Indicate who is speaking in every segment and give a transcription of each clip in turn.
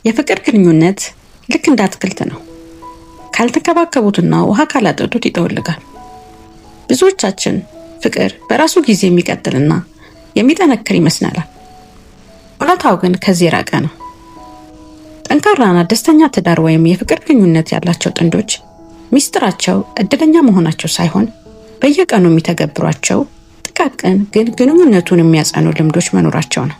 Speaker 1: የፍቅር ግንኙነት ልክ እንደ አትክልት ነው። ካልተንከባከቡትና ውሃ ካላጠጡት ይጠወልጋል። ብዙዎቻችን ፍቅር በራሱ ጊዜ የሚቀጥልና የሚጠነክር ይመስለናል። እውነታው ግን ከዚህ የራቀ ነው። ጠንካራና ደስተኛ ትዳር ወይም የፍቅር ግንኙነት ያላቸው ጥንዶች ሚስጥራቸው እድለኛ መሆናቸው ሳይሆን በየቀኑ የሚተገብሯቸው ጥቃቅን ግን ግንኙነቱን የሚያጸኑ ልምዶች መኖራቸው ነው።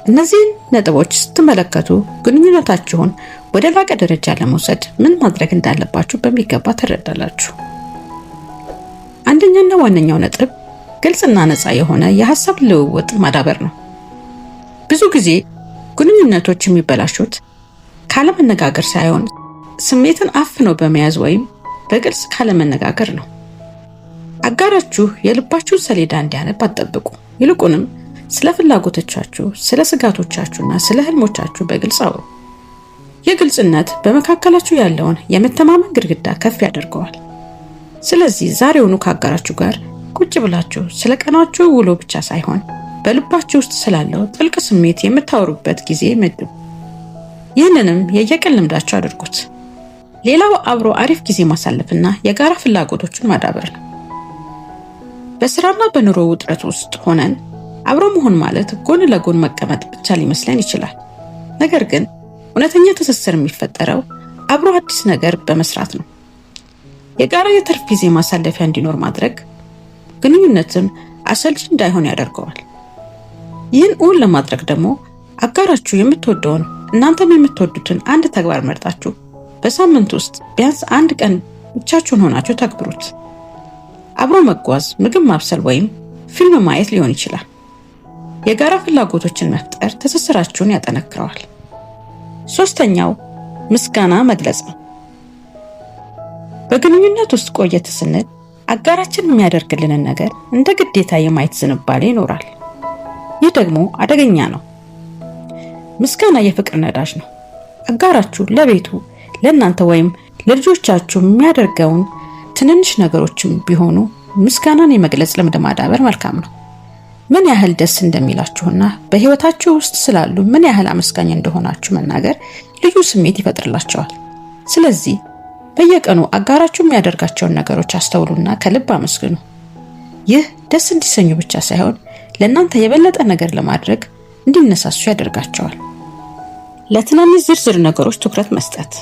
Speaker 1: እነዚህን ነጥቦች ስትመለከቱ ግንኙነታችሁን ወደ ላቀ ደረጃ ለመውሰድ ምን ማድረግ እንዳለባችሁ በሚገባ ትረዳላችሁ። አንደኛና ዋነኛው ነጥብ ግልጽና ነፃ የሆነ የሀሳብ ልውውጥ ማዳበር ነው። ብዙ ጊዜ ግንኙነቶች የሚበላሹት ካለመነጋገር ሳይሆን ስሜትን አፍኖ በመያዝ ወይም በግልጽ ካለመነጋገር ነው። አጋራችሁ የልባችሁን ሰሌዳ እንዲያነብ አትጠብቁ። ይልቁንም ስለ ፍላጎቶቻችሁ፣ ስለ ስጋቶቻችሁና ስለ ህልሞቻችሁ በግልጽ አውሩ። ይህ ግልጽነት በመካከላችሁ ያለውን የመተማመን ግድግዳ ከፍ ያደርገዋል። ስለዚህ ዛሬውኑ ከአጋራችሁ ጋር ቁጭ ብላችሁ ስለ ቀናችሁ ውሎ ብቻ ሳይሆን በልባችሁ ውስጥ ስላለው ጥልቅ ስሜት የምታወሩበት ጊዜ መድቡ። ይህንንም የየቀን ልምዳችሁ አድርጉት። ሌላው አብሮ አሪፍ ጊዜ ማሳለፍና የጋራ ፍላጎቶችን ማዳበር ነው። በስራና በኑሮ ውጥረት ውስጥ ሆነን አብሮ መሆን ማለት ጎን ለጎን መቀመጥ ብቻ ሊመስለን ይችላል። ነገር ግን እውነተኛ ትስስር የሚፈጠረው አብሮ አዲስ ነገር በመስራት ነው። የጋራ የትርፍ ጊዜ ማሳለፊያ እንዲኖር ማድረግ ግንኙነትን አሰልቺ እንዳይሆን ያደርገዋል። ይህን እውን ለማድረግ ደግሞ አጋራችሁ የምትወደውን እናንተም የምትወዱትን አንድ ተግባር መርጣችሁ በሳምንት ውስጥ ቢያንስ አንድ ቀን ብቻችሁን ሆናችሁ ተግብሩት። አብሮ መጓዝ፣ ምግብ ማብሰል ወይም ፊልም ማየት ሊሆን ይችላል። የጋራ ፍላጎቶችን መፍጠር ትስስራችሁን ያጠነክረዋል። ሶስተኛው ምስጋና መግለጽ ነው። በግንኙነት ውስጥ ቆየት ስንል አጋራችን የሚያደርግልንን ነገር እንደ ግዴታ የማየት ዝንባሌ ይኖራል። ይህ ደግሞ አደገኛ ነው። ምስጋና የፍቅር ነዳጅ ነው። አጋራችሁ ለቤቱ፣ ለእናንተ ወይም ለልጆቻችሁ የሚያደርገውን ትንንሽ ነገሮችም ቢሆኑ ምስጋናን የመግለጽ ልምድ ማዳበር መልካም ነው። ምን ያህል ደስ እንደሚላችሁና በሕይወታችሁ ውስጥ ስላሉ ምን ያህል አመስጋኝ እንደሆናችሁ መናገር ልዩ ስሜት ይፈጥርላቸዋል። ስለዚህ በየቀኑ አጋራችሁ የሚያደርጋቸውን ነገሮች አስተውሉና ከልብ አመስግኑ። ይህ ደስ እንዲሰኙ ብቻ ሳይሆን ለእናንተ የበለጠ ነገር ለማድረግ እንዲነሳሱ ያደርጋቸዋል። ለትናንሽ ዝርዝር ነገሮች ትኩረት መስጠት።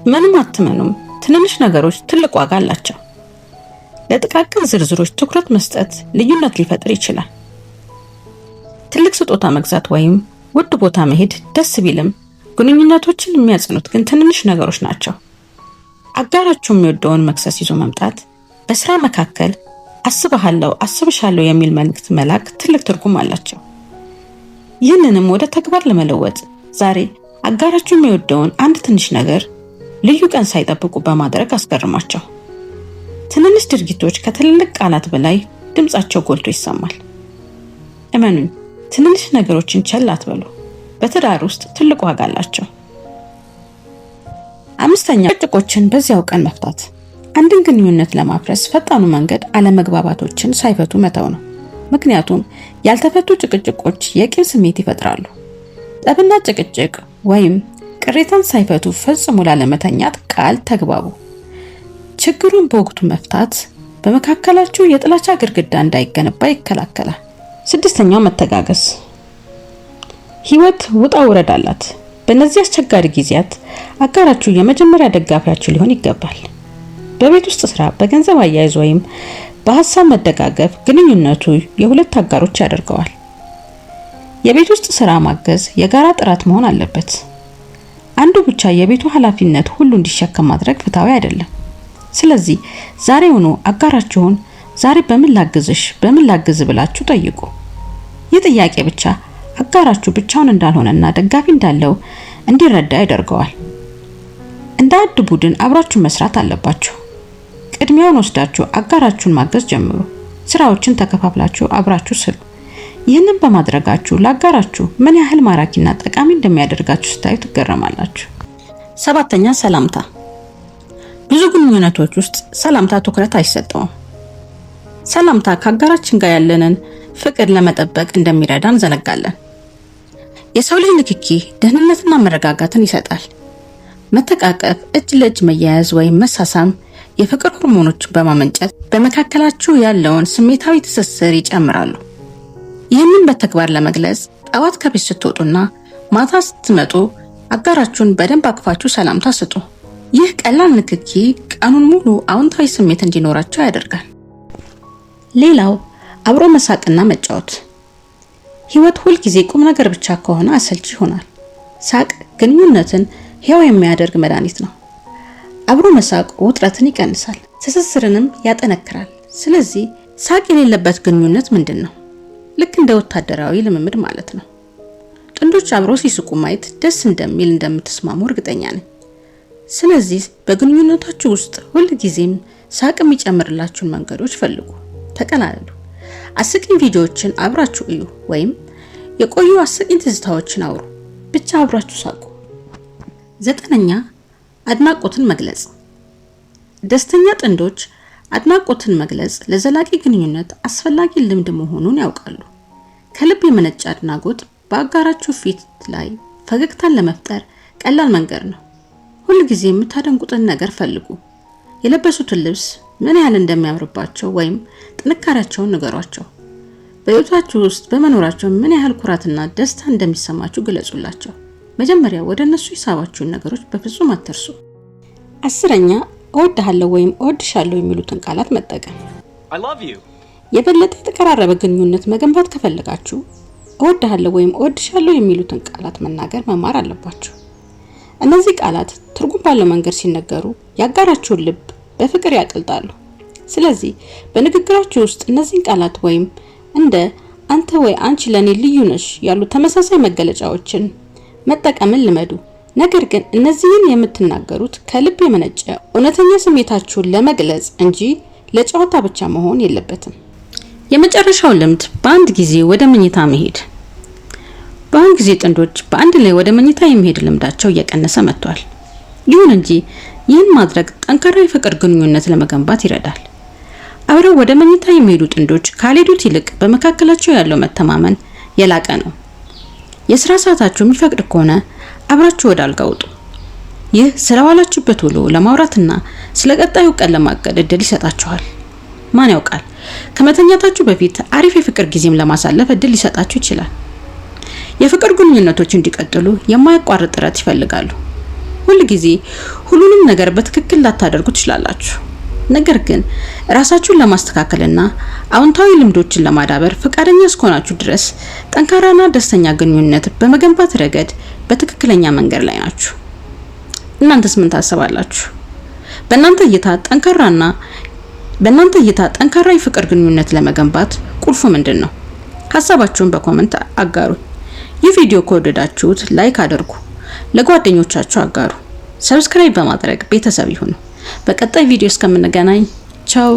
Speaker 1: ምንም አትመኑም፣ ትንንሽ ነገሮች ትልቅ ዋጋ አላቸው። ለጥቃቅን ዝርዝሮች ትኩረት መስጠት ልዩነት ሊፈጥር ይችላል። ትልቅ ስጦታ መግዛት ወይም ውድ ቦታ መሄድ ደስ ቢልም ግንኙነቶችን የሚያጽኑት ግን ትንንሽ ነገሮች ናቸው። አጋራችሁ የሚወደውን መክሰስ ይዞ መምጣት፣ በስራ መካከል አስብሃለሁ፣ አስብሻለሁ የሚል መልእክት መላክ ትልቅ ትርጉም አላቸው። ይህንንም ወደ ተግባር ለመለወጥ ዛሬ አጋራችሁ የሚወደውን አንድ ትንሽ ነገር ልዩ ቀን ሳይጠብቁ በማድረግ አስገርሟቸው። ትንንሽ ድርጊቶች ከትልልቅ ቃላት በላይ ድምጻቸው ጎልቶ ይሰማል። እመኑኝ፣ ትንንሽ ነገሮችን ቸል አትበሉ። በትዳር ውስጥ ትልቅ ዋጋ አላቸው። አምስተኛ፣ ጭቅጭቆችን በዚያው ቀን መፍታት። አንድን ግንኙነት ለማፍረስ ፈጣኑ መንገድ አለመግባባቶችን ሳይፈቱ መተው ነው። ምክንያቱም ያልተፈቱ ጭቅጭቆች የቂም ስሜት ይፈጥራሉ። ጠብና ጭቅጭቅ ወይም ቅሬታን ሳይፈቱ ፈጽሞ ላለመተኛት ቃል ተግባቡ። ችግሩን በወቅቱ መፍታት በመካከላችሁ የጥላቻ ግድግዳ እንዳይገነባ ይከላከላል። ስድስተኛው መተጋገዝ። ህይወት ውጣ ውረድ አላት። በእነዚህ አስቸጋሪ ጊዜያት አጋራችሁ የመጀመሪያ ደጋፊያችሁ ሊሆን ይገባል። በቤት ውስጥ ስራ፣ በገንዘብ አያያዝ ወይም በሀሳብ መደጋገፍ ግንኙነቱ የሁለት አጋሮች ያደርገዋል። የቤት ውስጥ ስራ ማገዝ የጋራ ጥረት መሆን አለበት። አንዱ ብቻ የቤቱ ኃላፊነት ሁሉ እንዲሸከም ማድረግ ፍትሃዊ አይደለም። ስለዚህ ዛሬውኑ አጋራችሁን ዛሬ በምን ላግዝሽ፣ በምን ላግዝ ብላችሁ ጠይቁ። ይህ ጥያቄ ብቻ አጋራችሁ ብቻውን እንዳልሆነና ደጋፊ እንዳለው እንዲረዳ ያደርገዋል። እንደ አንድ ቡድን አብራችሁ መስራት አለባችሁ። ቅድሚያውን ወስዳችሁ አጋራችሁን ማገዝ ጀምሩ። ስራዎችን ተከፋፍላችሁ አብራችሁ ስሩ። ይህንን በማድረጋችሁ ለአጋራችሁ ምን ያህል ማራኪና ጠቃሚ እንደሚያደርጋችሁ ስታዩ ትገረማላችሁ። ሰባተኛ ሰላምታ። ብዙ ግንኙነቶች ውስጥ ሰላምታ ትኩረት አይሰጠውም። ሰላምታ ከአጋራችን ጋር ያለንን ፍቅር ለመጠበቅ እንደሚረዳ እንዘነጋለን። የሰው ልጅ ንክኪ ደህንነትና መረጋጋትን ይሰጣል። መተቃቀፍ፣ እጅ ለእጅ መያያዝ ወይም መሳሳም የፍቅር ሆርሞኖችን በማመንጨት በመካከላችሁ ያለውን ስሜታዊ ትስስር ይጨምራሉ። ይህንን በተግባር ለመግለጽ ጠዋት ከቤት ስትወጡና ማታ ስትመጡ አጋራችሁን በደንብ አቅፋችሁ ሰላምታ ስጡ። ይህ ቀላል ንክኪ ቀኑን ሙሉ አዎንታዊ ስሜት እንዲኖራቸው ያደርጋል። ሌላው አብሮ መሳቅና መጫወት። ህይወት ሁል ጊዜ ቁም ነገር ብቻ ከሆነ አሰልቺ ይሆናል። ሳቅ ግንኙነትን ሕያው የሚያደርግ መድኃኒት ነው። አብሮ መሳቅ ውጥረትን ይቀንሳል፣ ትስስርንም ያጠነክራል። ስለዚህ ሳቅ የሌለበት ግንኙነት ምንድን ነው? ልክ እንደ ወታደራዊ ልምምድ ማለት ነው። ጥንዶች አብረው ሲስቁ ማየት ደስ እንደሚል እንደምትስማሙ እርግጠኛ ነኝ። ስለዚህ በግንኙነታችሁ ውስጥ ሁል ጊዜም ሳቅ የሚጨምርላችሁን መንገዶች ፈልጉ፣ ተቀላለዱ። አስቂኝ ቪዲዮዎችን አብራችሁ እዩ ወይም የቆዩ አስቂኝ ትዝታዎችን አውሩ። ብቻ አብራችሁ ሳቁ። ዘጠነኛ፣ አድናቆትን መግለጽ። ደስተኛ ጥንዶች አድናቆትን መግለጽ ለዘላቂ ግንኙነት አስፈላጊ ልምድ መሆኑን ያውቃሉ። ከልብ የመነጨ አድናቆት በአጋራችሁ ፊት ላይ ፈገግታን ለመፍጠር ቀላል መንገድ ነው። ሁል ጊዜ የምታደንቁትን ነገር ፈልጉ። የለበሱትን ልብስ ምን ያህል እንደሚያምርባቸው ወይም ጥንካሬያቸውን ንገሯቸው። በሕይወታችሁ ውስጥ በመኖራቸው ምን ያህል ኩራትና ደስታ እንደሚሰማችሁ ግለጹላቸው። መጀመሪያ ወደ እነሱ የሳባችሁን ነገሮች በፍጹም አትርሱ። 10ኛ፣ እወድሃለሁ ወይም እወድሻለሁ የሚሉትን ቃላት መጠቀም።
Speaker 2: I love you.
Speaker 1: የበለጠ የተቀራረበ ግንኙነት መገንባት ከፈለጋችሁ እወድሃለሁ ወይም እወድሻለሁ የሚሉትን ቃላት መናገር መማር አለባችሁ። እነዚህ ቃላት ትርጉም ባለው መንገድ ሲነገሩ የአጋራችሁን ልብ በፍቅር ያቀልጣሉ። ስለዚህ በንግግራችሁ ውስጥ እነዚህን ቃላት ወይም እንደ አንተ ወይ አንቺ ለኔ ልዩ ነሽ ያሉ ተመሳሳይ መገለጫዎችን መጠቀምን ልመዱ። ነገር ግን እነዚህን የምትናገሩት ከልብ የመነጨ እውነተኛ ስሜታችሁን ለመግለጽ እንጂ ለጨዋታ ብቻ መሆን የለበትም። የመጨረሻው ልምድ በአንድ ጊዜ ወደ መኝታ መሄድ። በአሁን ጊዜ ጥንዶች በአንድ ላይ ወደ መኝታ የመሄድ ልምዳቸው እየቀነሰ መጥቷል። ይሁን እንጂ ይህን ማድረግ ጠንካራ የፍቅር ግንኙነት ለመገንባት ይረዳል። አብረው ወደ መኝታ የሚሄዱ ጥንዶች ካልሄዱት ይልቅ በመካከላቸው ያለው መተማመን የላቀ ነው። የስራ ሰዓታችሁ የሚፈቅድ ከሆነ አብራችሁ ወደ አልጋ ውጡ። ይህ ስለዋላችሁበት ውሎ ለማውራትና ስለ ቀጣዩ ቀን ለማቀድ እድል ይሰጣችኋል። ማን ያውቃል፣ ከመተኛታችሁ በፊት አሪፍ የፍቅር ጊዜም ለማሳለፍ እድል ሊሰጣችሁ ይችላል። የፍቅር ግንኙነቶች እንዲቀጥሉ የማያቋርጥ ጥረት ይፈልጋሉ። ሁል ጊዜ ሁሉንም ነገር በትክክል ላታደርጉ ትችላላችሁ። ነገር ግን ራሳችሁን ለማስተካከልና አዎንታዊ ልምዶችን ለማዳበር ፈቃደኛ እስከሆናችሁ ድረስ ጠንካራና ደስተኛ ግንኙነት በመገንባት ረገድ በትክክለኛ መንገድ ላይ ናችሁ። እናንተስ ምን ታስባላችሁ? በእናንተ እይታ ጠንካራ የፍቅር ግንኙነት ለመገንባት ቁልፉ ምንድን ነው? ሀሳባችሁን በ comment አጋሩ። ይህ ቪዲዮ ከወደዳችሁት like አድርጉ፣ ለጓደኞቻችሁ አጋሩ። Subscribe በማድረግ ቤተሰብ ይሁኑ። በቀጣይ ቪዲዮ እስከምንገናኝ ቻው።